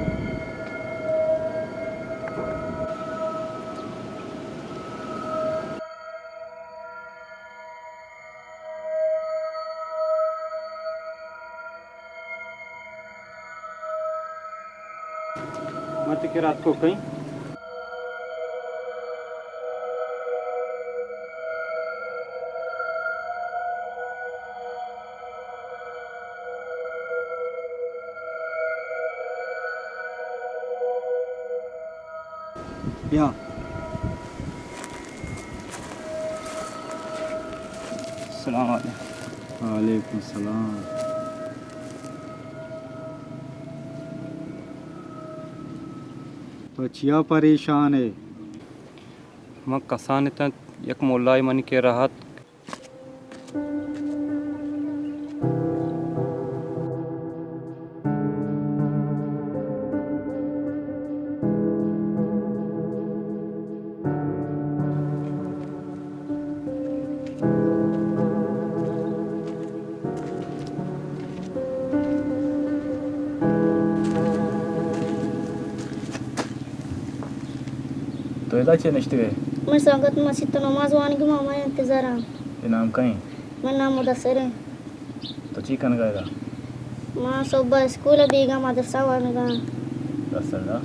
من تئی کرا اتکو کئیں۔ بیا۔ السلام علیکم۔ وعلیکم السلام۔ تو چیا پریشان ئے؟ من کسان اتاں، یک ملائے منی کرا اتک۔ تو ادا چے نشتگ ئے؟ من سنگت مسیت ءَ نماز وانگی، ما ہمے انتظار آں۔ تئی نام کئے ایں؟ من نام مدثر ایں۔ تو چی کنگا ادا؟ ما صبح اسکول ءَ بیگا، مدرسہ وانگا۔ دست ءَ دا۔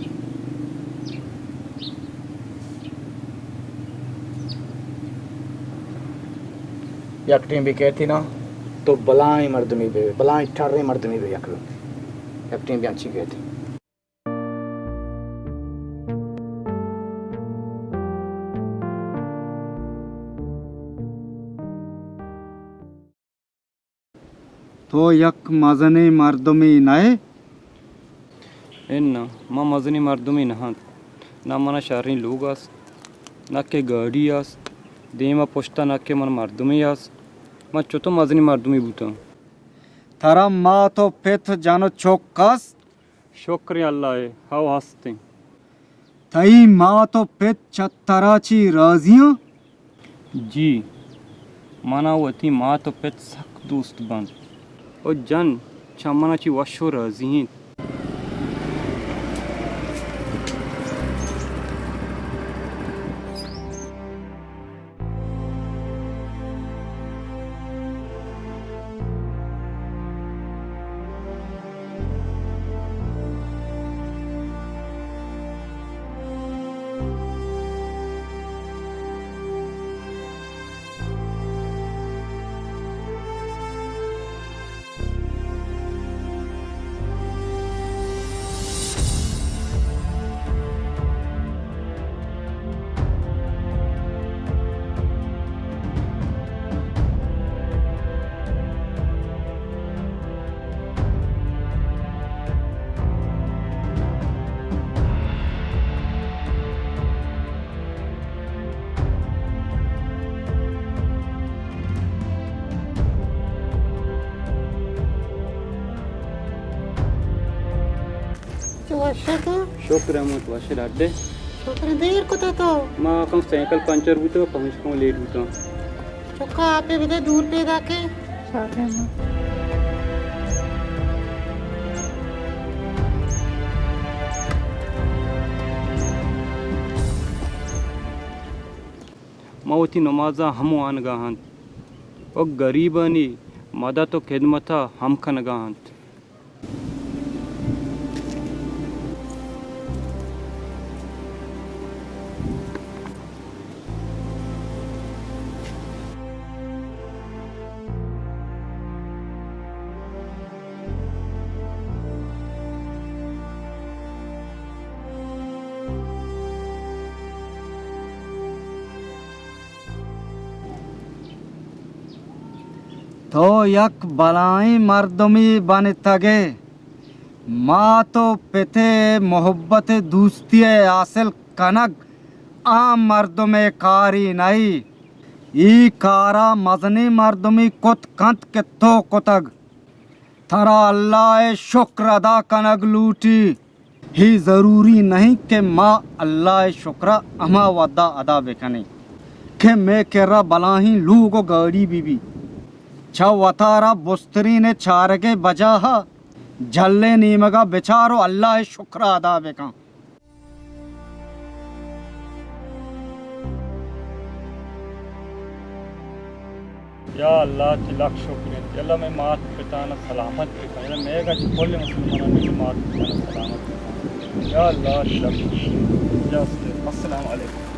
یک ٹیم بی کہتی نا، تو بلائیں مردمی بے، بلائیں ٹریں مردمی بے یک، یک ٹیم بی انچی کہتی۔ تو یک مزنیں مردمے نہ ئے؟ اناں، من مزنیں مردمے نہ آں۔ نہ من ءَ شریں لوگ است، نہ کہ گاڑی است، دیم ءَ پشت ءَ نہ کہ من مردمے است۔ من چتو مزنیں مردمے بوتاں؟ ترا مات ءُ پت، جن ءُ چک است؟ شکر اللہ ءَ، ہو ہستیں۔ تئی مات ءُ پت چہ ترا چی راضی آں؟ جی، من ءَ وتی مات ءُ پت سک دوست بنت ءُ جن چہ من ءَ چی وش ءُ راضی انت۔ چہ وش ئے تو؟ شکر احمد، وش ئے ڈاڈے۔ شکر، دیر کتا تو؟ ما کم سائیکل پنچر بوتگ، پہنچ کم لیٹ بوتاں۔ چکا آپے بدے، دور پیداک ئے۔ ما وتی نمازاں ہم وانگا انت ءُ گریبانی مدد ءُ خدمت ءَ ہم کنگا انت۔ تو یک بلائیں مردمے بنتگ ئے۔ مات ءُ پت ءِ محبت ءُ دوستی ءِ حاصل کنگ عام مردم ءِ کارے نہ اِنت۔ اے کار ءَ مزنیں مردمے کت کنت کہ تو کتگ۔ ترا اللہ ءِ شکر ادا کنگ لوٹی۔ اے ضروری نہ اِنت کہ ما اللہ ءِ شکر ءَ ہما وھد ءَ ادا بہ کنیں کہ مئے کرا بلاہیں لوگ ءُ گاڑی بہ بیت۔ چہ وتارا بزترین ءِ چارگ ءِ بجاہ ءَ جھلیں نیمگ ءَ بچار ءُ اللہ ءِ شکر ءَ ادا بکن۔ یا اللہ، تئی لکھ شکر انت۔ یا اللہ، مئے مات پتاں سلامت بکن۔ یا اللہ، مئیگ ءَ چہ کل مسلماناں مئے مات پتاں سلامت بکن۔ یا اللہ، تئی لکھ شکر انت۔ یا استاد، السلام علیکم۔